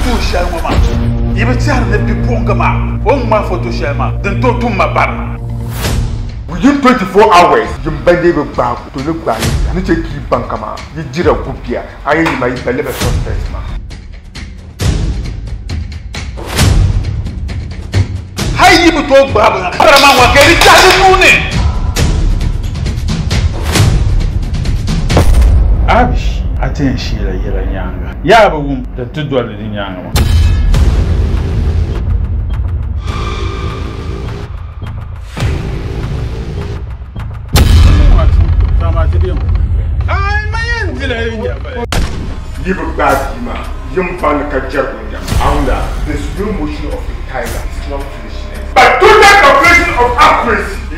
Foto shɛli ŋɔ maa, yi bi tɛhiri ni bipuɣiŋga maa o ni ŋmaai foto shɛli maa din tooi tum ma barina. Within 24 hours, yin ba lee bi gbaag o, to ni gbaai yi zaa. Ni chɛ ka yi baŋ kaman yi jira gu bia, a yi yima yi balli ba suspect maa. Hal yi bi tooi gbaai ba bara maa ŋɔ ka di chahi di nuu ni. A bi shi a ti yɛn sheela yɛla nyaaŋa. Yaa bi wum din ti doli di nyaaŋa maa. Yi bi gbaai bia maa, yim baŋ ni ka jɛrigu n-nyɛ ma. Aŋda, the slow motion of a tiger is not foolishness, but total calculation of accuracy.